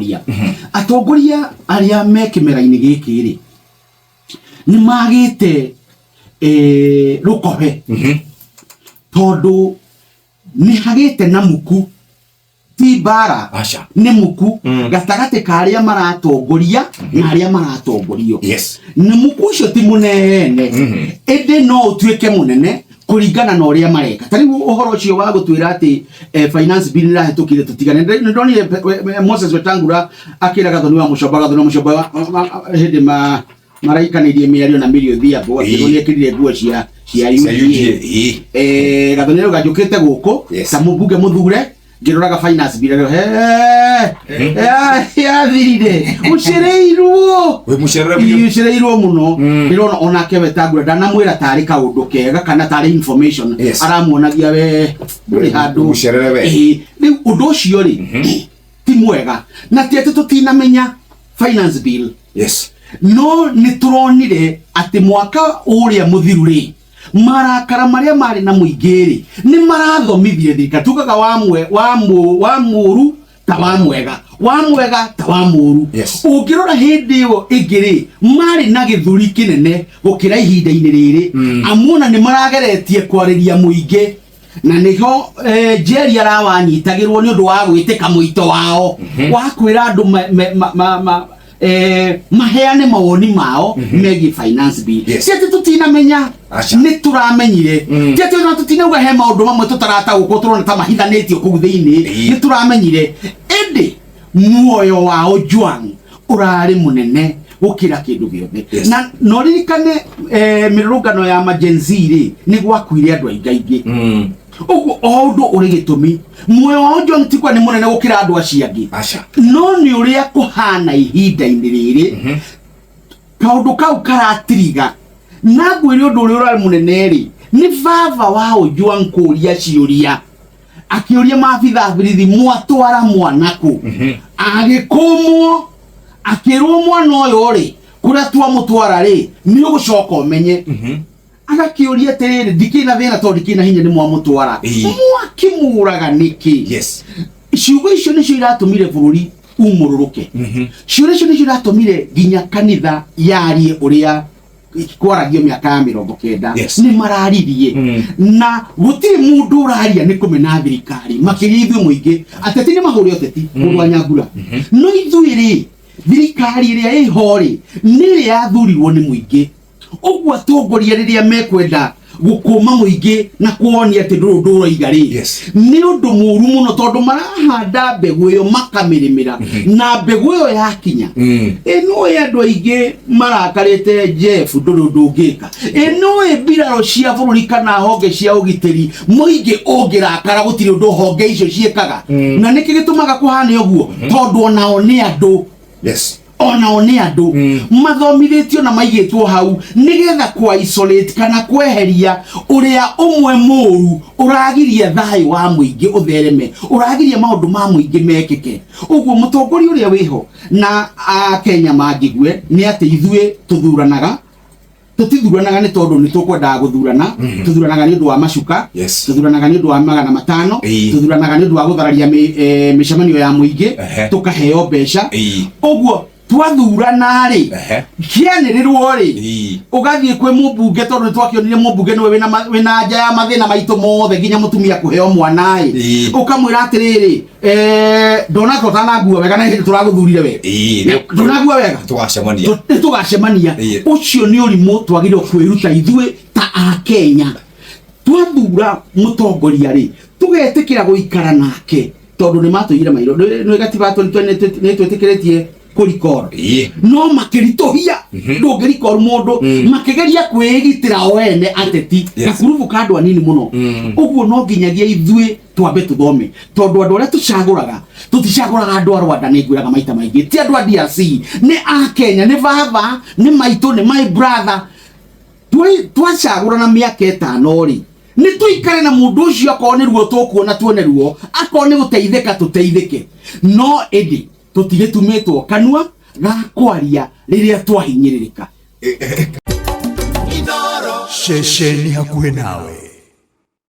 Atongoria, atongoria arĩa me kĩmera-inĩ gĩkĩ rĩ, nĩ magĩte rũkobe, tondũ nĩ hagĩte na muku, ti mbara. Aca. Nĩ muku gatagatĩ ka arĩa maratongoria na arĩa maratongorio. Nĩ muku ũcio ti mũnene, ĩndĩ no ũtuĩke mũnene kũringana na ũrĩa mareka. Ta rĩu ũhoro ũcio wa gũtwĩra atĩ finance bill nĩrahĩtũkire, tũtigane. Nĩ ndonire Moses Wetangula akĩra Gathoni wa Mũcomba, Gathoni wa Mũcomba hĩndĩ ma maraikanĩirie mĩario na Millie Odhiambo, akĩrwo nĩ ekĩrire nguo cia Cia UDA. UDA. Gathoni rĩu ganjũkĩte gũkũ ta mũmbunge mũthure, ngĩroraga finance bill rĩo, yathirire, ũcereirwo. Wĩ mũcerere biũ. Ũcereirwo mũno. Ndĩrona onake Wetangula ndanamwĩra tarĩ kaũndũ kega kana tarĩ information aramuonagia we ndũrĩ handũ. Mũcerere we. Ĩĩ, rĩu ũndũ ũcio rĩ ti mwega, na ti atĩ tũtinamenya finance bill, no nĩ tũronire atĩ mwaka ũrĩa mũthiru rĩ, marakara marĩa marĩ na mũingĩ rĩ, nĩ marathomithie thirikari. Tugaga wa mwe wa mũ wa mũru ta wa mwega, wa mwega ta wa mũru. Ũngĩrora hĩndĩ ĩyo ĩngĩ rĩ, marĩ na gĩthũri kĩnene gũkĩra ihinda-inĩ rĩrĩ, amuona nĩ marageretie kwarĩria mũingĩ, na nĩho Njeri arawanyitagĩrwo nĩ ũndũ wa gwĩtĩka mũito wao wa kwĩra andũ maheane mawoni mao megiĩ finance bill. Ti atĩ tũtinamenya. Aca. Nĩ tũramenyire. Ti atĩ ona tũtinauga he maũndũ mamwe tũtarataũkwo, tũrona ta mahithanĩtio kũu thĩinĩ. Nĩ tũramenyire, ĩndĩ muoyo wa Ojwang ũrarĩ mũnene gũkĩra kĩndũ gĩothe. Na no ririkane mĩrũrũngano ya ma Gen Z rĩ, nĩ gwakuire andũ aingĩ aingĩ. Ũguo o ũndũ ũrĩ gĩtũmi. Muoyo wa Ojwang ti kwa nĩ mũnene gũkĩra andũ acio angĩ, Aca. no nĩ ũrĩa kũhana ihinda-inĩ rĩrĩ, kaũndũ kau karatiriga. Na ngwĩre ũndũ ũrĩa ũrarĩ mũnene rĩ, nĩ baba wa Ojwang kũria ciũria, akĩũria maabitha a borithi, "Mwatwara mwana kũ?" Agĩkũmwo, akĩrwo mwana ũyũ rĩ, kũrĩa twamũtwara rĩ, nĩ ũgũcoka ũmenye. Agakĩũria atĩrĩrĩ, "Ndikĩrĩ na thĩna tondũ ndikĩrĩ na hinya, nĩ mwamũtwara, mwakĩmũraga nĩkĩ?" Ciugo icio nĩcio iratũmire bũrũri umũrũrũke. Ciũria icio nĩcio iratũmire nginya kanitha yarie ũrĩa kwaragio mĩaka ya 90. Nĩ mararirie, na gũtirĩ mũndũ ũraria nĩ kũmena thirikari, makĩria ithuĩ mũingĩ. Ateti nĩ mahũre ũteti, mũndũ wa Nyambura, no ithuĩ rĩ, thirikari ĩrĩa ĩho rĩ, nĩ ĩrĩa yathurirwo nĩ mũingĩ. Ũguo atongoria rĩrĩa mekwenda gũkũma mũingĩ na kuonia atĩ ndũrũ ũndũ ũroiga rĩ, nĩ ũndũ mũru mũno, tondũ marahanda mbegũ ĩyo, makamĩrĩmĩra, na mbegũ ĩyo yakinya ĩno ĩ, andũ aingĩ marakarĩte. Jeff, ndũrĩ ũndũ ũngĩka. Ĩno ĩ mbirarũ cia bũrũri kana honge cia ũgitĩri, mũingĩ ũngĩrakara gũtirĩ ũndũ honge icio ciĩkaga. Na nĩkĩ gĩtũmaga kũhane ũguo? Tondũ onao nĩ andũ. Onao nĩ andũ mathomithĩtio na maigĩtwo hau nĩgetha kwa isolate kana kweheria ũrĩa ũmwe mũru ũragiria thayũ wa mũingĩ ũthereme, ũragiria maũndũ ma mũingĩ mekĩke. Ũguo mũtongoria ũrĩa wĩho na Akenya mangĩgue nĩ atĩ ithuĩ tũthuranaga, tũtithuranaga nĩ tondũ nĩ tũkwendaga gũthurana. Tũthuranaga nĩ ũndũ wa macuka. Tũthuranaga nĩ ũndũ wa 500. Tũthuranaga nĩ ũndũ wa gũthararia mĩcemanio ya mũingĩ, tũkaheo mbeca. Ũguo twathurana rĩ, kĩanĩrĩrwo rĩ, ũgathiĩ kwĩ mũmbunge, tondũ nĩ twakĩonire mũmbunge nĩwe wĩna nja ya mathĩna maitũ mothe, nginya mũtumia kũheo mwana ĩ. Ũkamwĩra atĩrĩrĩ, ndona ta ũtanangua wega, na hĩndĩ tũragũthurire we ndũnagua wega. Tũgacemania. Nĩ tũgacemania. Ũcio nĩ ũrimũ twagĩrĩirwo kwĩruta ithuĩ ta Akenya. Twathura mũtongoria rĩ, tũgetĩkĩra gũikara nake, tondũ nĩ matũire mairo nĩ gatiba nĩ twĩtĩkĩrĩtie kũrikoro, no makĩritũhia ndũngĩrikoro mũndũ, makĩgeria kwĩgitĩra o ene ateti, gakurubu ka andũ anini mũno. Ũguo no nginyagia ithuĩ twambe tũthome, tondũ andũ arĩa tũcagũraga, tũticagũraga andũ a Rwanda. Nĩ ngwĩraga maita maingĩ, ti andũ a DRC, nĩ a Kenya, nĩ baba, nĩ maitũ, nĩ my brother. Twacagũrana mĩaka 5 rĩ, nĩ tũikare na mũndũ ũcio, akorwo nĩ ruo tũkuona tuone ruo, akorwo nĩ gũteithĩka tũteithĩke, no ĩndĩ tũtigĩtumĩtwo kanua ga kwaria rĩrĩa twahinyĩrĩrĩka. Ceceni hakuhĩ nawe.